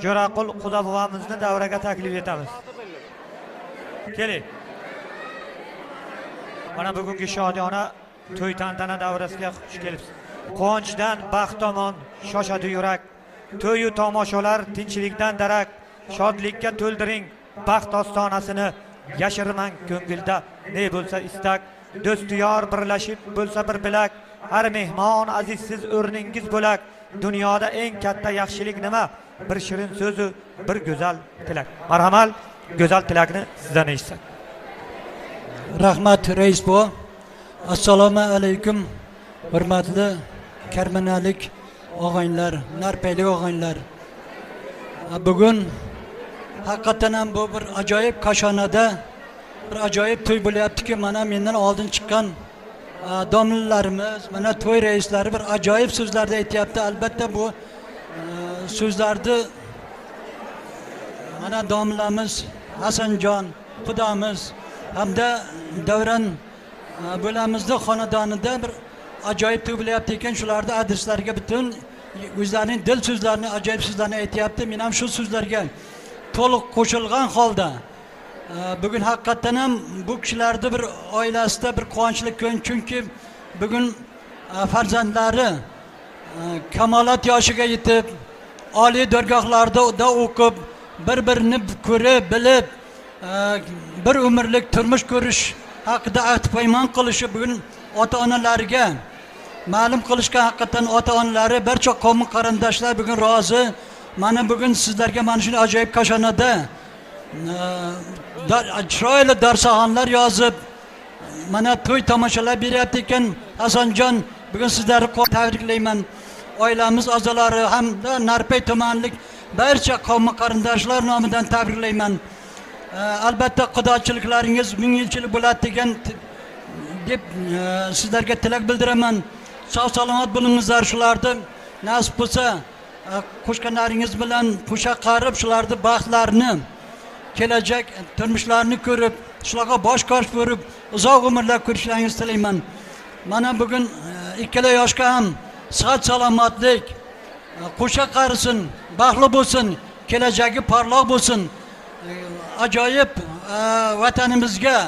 Jo'raqul Xudo buvamizni davraga taklif etamiz. Keling. Mana bugungi shodiyona to'y tantana davrasiga xush kelibsiz. Quvonchdan baxt tomon shoshadi yurak. To'yu tomoshalar tinchlikdan darak. Shodlikka to'ldiring baxt ostonasini. Yashirmang ko'ngilda ne bo'lsa istak. Do'st yor birlashib bo'lsa bir bilak. Har mehmon aziz siz o'rningiz bo'lak. Dunyoda eng katta yaxshilik nima? Bir shirin so'zu bir go'zal tilak. Marhamat, go'zal tilakni sizdan eshitsak. Rahmat, rais buva. Assalomu alaykum, hurmatli karmanalik og'aynilar, narpaylik og'aynilar. Bugun haqiqatan ham bu bir ajoyib koshonada bir ajoyib to'y bo'lyaptiki, mana mendan oldin chiqqan domlalarimiz, mana to'y raislari bir ajoyib so'zlarni aytyapti. Albatta bu so'zlarni mana domlamiz Hasanjon xudamiz hamda Davron bo'lamizni xonadonida bir ajoyib to'y bo'lyapti ekan, shularni adreslariga butun o'zlarining dil so'zlarini, ajoyib so'zlarni aytyapti. Men ham shu so'zlarga to'liq qo'shilgan holda bugun haqiqatdan ham bu kishilarni bir oilasida bir quvonchli kun, chunki bugun farzandlari kamolot yoshiga yetib, oliy dargohlarda o'qib, bir-birini ko'rib, bilib, bir umrlik turmush ko'rish haqida ahd paymon qilishi bugun ota-onalariga ma'lum qilishga haqiqatdan ota-onalari, barcha qavm qarindoshlar bugun rozi. Mana bugun sizlarga mana shunday ajoyib koshonada chiroyli darsxonlar yozib, mana to'y tomoshalar beryapti ekan. Hasanjon, bugun sizlarni tabriklayman. Oilamiz a'zolari hamda Narpay tumanlik barcha qavm qarindoshlar nomidan tabriklayman. Albatta qudochiliklaringiz ming yilchilik bo'ladi degan deb sizlarga tilak bildiraman. Sog' salomat bo'lingizlar. Shularni nasib bo'lsa qo'shganlaringiz bilan qo'sha qarib, shularni baxtlarini, kelajak turmushlarini ko'rib, shularga bosh kosh bo'lib, uzoq umrlar ko'rishlaringizni tilayman. Mana bugun ikkala yoshga ham sihat salomatlik, qo'sha qarisin, baxtli bo'lsin, kelajagi porloq bo'lsin. Ajoyib vatanimizga,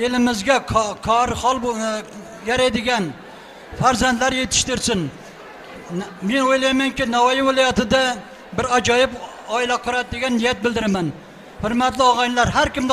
elimizga kor hol yaraydigan farzandlar yetishtirsin. Men o'ylaymanki, Navoiy viloyatida bir ajoyib oila quradi degan niyat bildiraman. Hurmatli og'aynilar, har kimni